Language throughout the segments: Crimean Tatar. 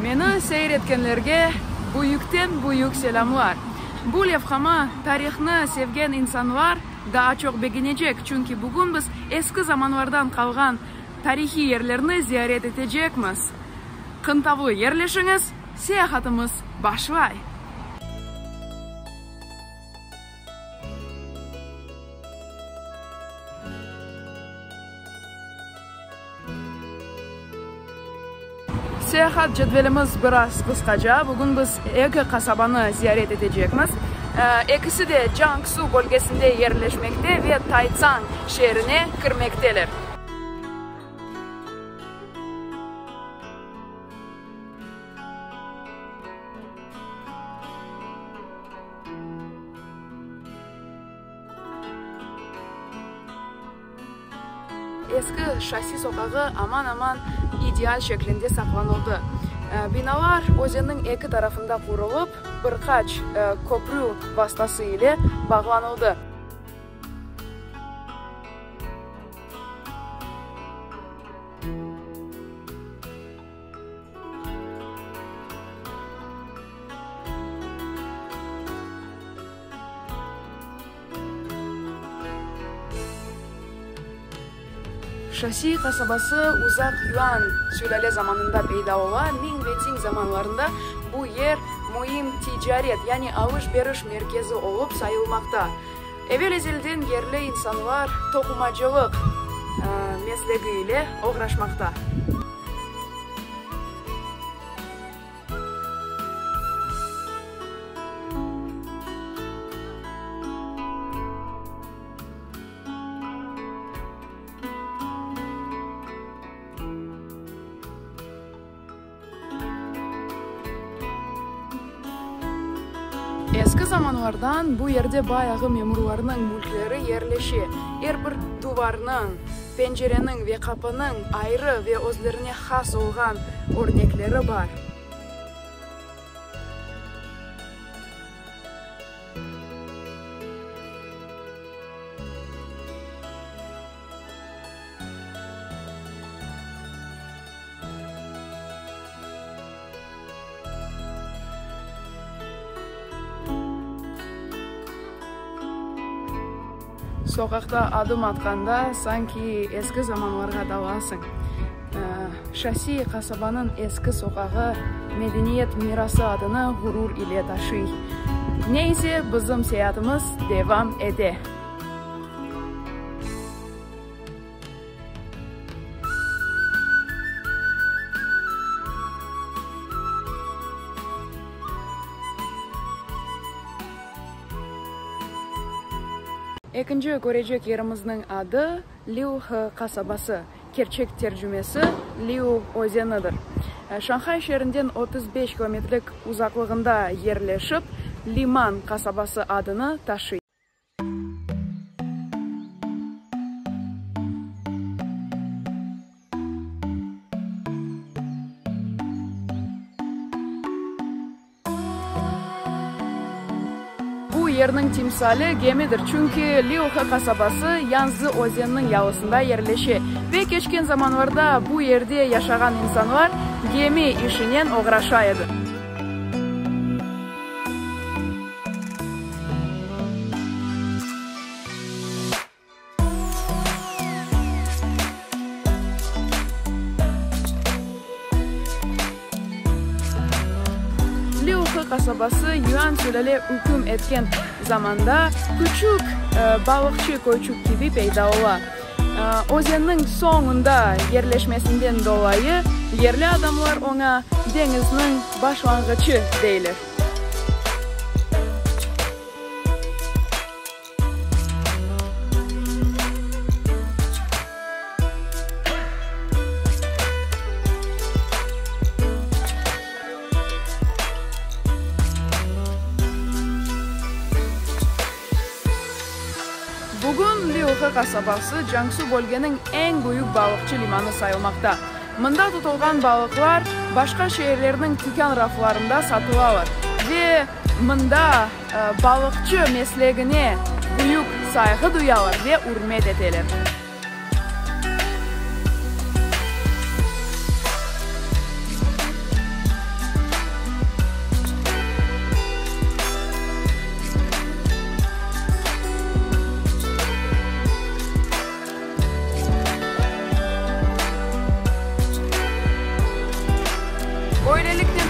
Meni seyir etkenlerge büyükten-büyük selâmlar! Bu levhamı tarihnı sevgen insanlar daa çoq begenecek, çünki bugün biz eski zamanlardan qalğan tarihiy yerlerni ziyaret etecekmiz. Qıntavlı yerleşiñiz, seyahatımız başlay! Seyahat cedvelimiz biraz qısqaca. Bugün biz eki qasabanı ziyaret etecekmiz. Ekisi de Cangsu bölgesinde yerleşmekte ve Taycan şeerine kirmekteler. Eski Şasi soqağı aman-aman ideal şeklinde saqlanıldı. Binalar özenniñ eki tarafında qurulıp, bir qaç köprü vastası ile bağlanıldı. Şasi qasabası uzaq Yuan sülâle zamanında peyda ola, Ming ve Ting zamanlarında bu yer müim ticaret, yani alış-beriş merkezi olıp sayılmaqta. Evel-ezelden yerli insanlar toqumacılıq meslegi ile oğraşmaqta. Eski zamanlardan bu yerde bayağı memurlarnıñ mülkleri yerleşe. Er bir duvarnıñ, pencereniñ ve qapınıñ ayrı ve özlerine has olğan örnekleri bar. Soqaqta adım atqanda, sanki eski zamanlarğa dalasıñ. Şasi qasabanıñ eski soqağı medeniyet mirası adını ğurur ile taşıy. Ne ise, bizim seyaatımız devam ete. Ekinci körecek yerimizniñ adı Liuhe qasabası, kerçek tercümesi Liu özenidir. Şanhay şeerinden 35 kilometrlik uzaqlığında yerleşip, liman qasabası adını taşıy. Bu yerniñ timsali gemidir, çünki Liuhe qasabası Yanszı özeniniñ yalısında yerleşe ve keçken zamanlarda bu yerde yaşağan insanlar gemi işinen oğraşa edi. Liuhe qasabası Yuan sülâle üküm etken zamanda küçük balıqçı köyçük kibi peyda ola. Özenniñ soñunda yerleşmesinden dolayı yerli adamlar oña deñizniñ başlanğıçı deyler. Bugün Liuhe qasabası Cangsu bölgeniñ eñ büyük balıqçı limanı sayılmaqta. Mında tutulğan balıqlar başqa şeerlerniñ tükân raflarında satılalar ve mında balıqçı meslegine büyük sayğı duyalar ve ürmet eteler.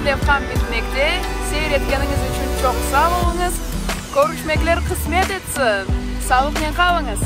levham bitmekte. Seyir etkeniñiz içün çoq sağ oluñız. Körüşmekler qısmet etsin. Sağlıqnen qalıñız.